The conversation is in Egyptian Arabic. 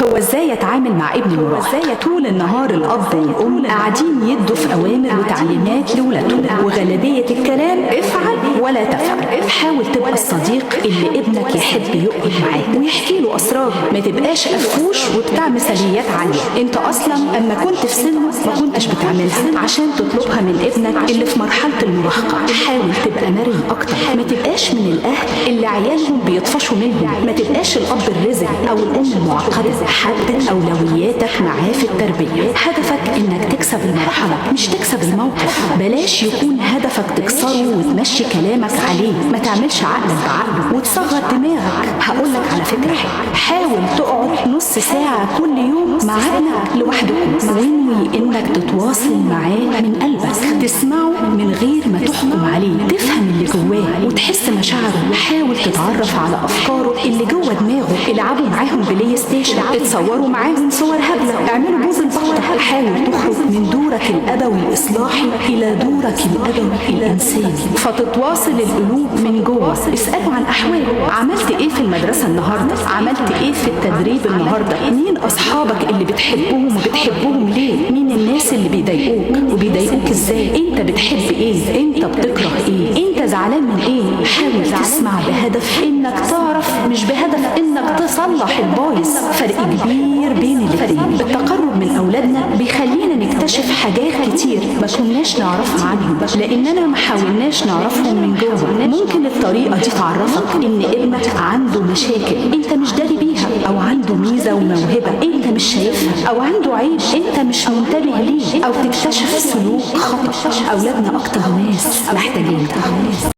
هو ازاي اتعامل مع ابني المراهق؟ طول النهار الاب والام قاعدين يدوا في اوامر وتعليمات لولادهم، وغالبية الكلام افعل ولا تفعل. حاول تبقى الصديق اللي ابنك يحب يقعد معاه ويحكي له اسراره، ما تبقاش قفوش وبتاع مثاليات عالية. انت اصلا اما كنت في سنة ما كنتش بتعملها عشان تطلبها من ابنك اللي في مرحلة المراهقة. حاول تبقى مرن اكتر، ما تبقاش من الاهل اللي عيالهم بيطفشوا منهم، ما تبقاش الاب الرزل او الام المعقدة. حدد اولوياتك معاه في التربية. هدفك انك تكسب المرحلة مش تكسب الموقف. بلاش يكون هدفك تكسره وتمشي كلامك عليه، ما تعملش عقلك بعقله وتصغر دماغك. هقولك على فكرة حلوة، حاول تقعد نص ساعة كل يوم مع ابنك لوحدكم، وانوي انك تتواصل معاه من قلبك، تسمعه من غير ما تحكم عليه، تفهم اللي جواه وتحس مشاعره. حاول تتعرف على افكاره اللي جوه دماغه، العبوا معاهم بلاي ستيشن، اتصوروا معاهم صور هبلة، اعملوا بوز البطة. حاول تخرج من دورك الابوي الاصلاحي الى دورك الابوي الانساني، فتتواصل القلوب من جوه. اساله عن احواله، عملت ايه في المدرسة النهارده؟ عملت ايه في التدريب النهارده؟ مين اصحابك اللي بتحبهم وبتحبهم ليه؟ مين الناس اللي بيضايقوك وبيضايقوك ازاي؟ انت بتحب ايه؟ انت بتكره ايه؟ انت زعلان من ايه؟ حاول تسمع بهدف انك تعرف، مش بهدف انك تصلح البايظ. فرق كبير بين الاثنين. التقرب من اولادنا بيخلينا نكتشف حاجات كتير ما كناش نعرفها عنهم، لاننا ما حاولناش نعرفهم من جوه. ممكن الطريقة دي تعرفك ان ابنك عنده مشاكل انت مش داري بيها، او عنده ميزة وموهبه انت مش شايفها، او عنده عيب انت مش منتبه ليه، او تكتشف سلوك خطأ. اولادنا اكتر ناس محتاجين ده.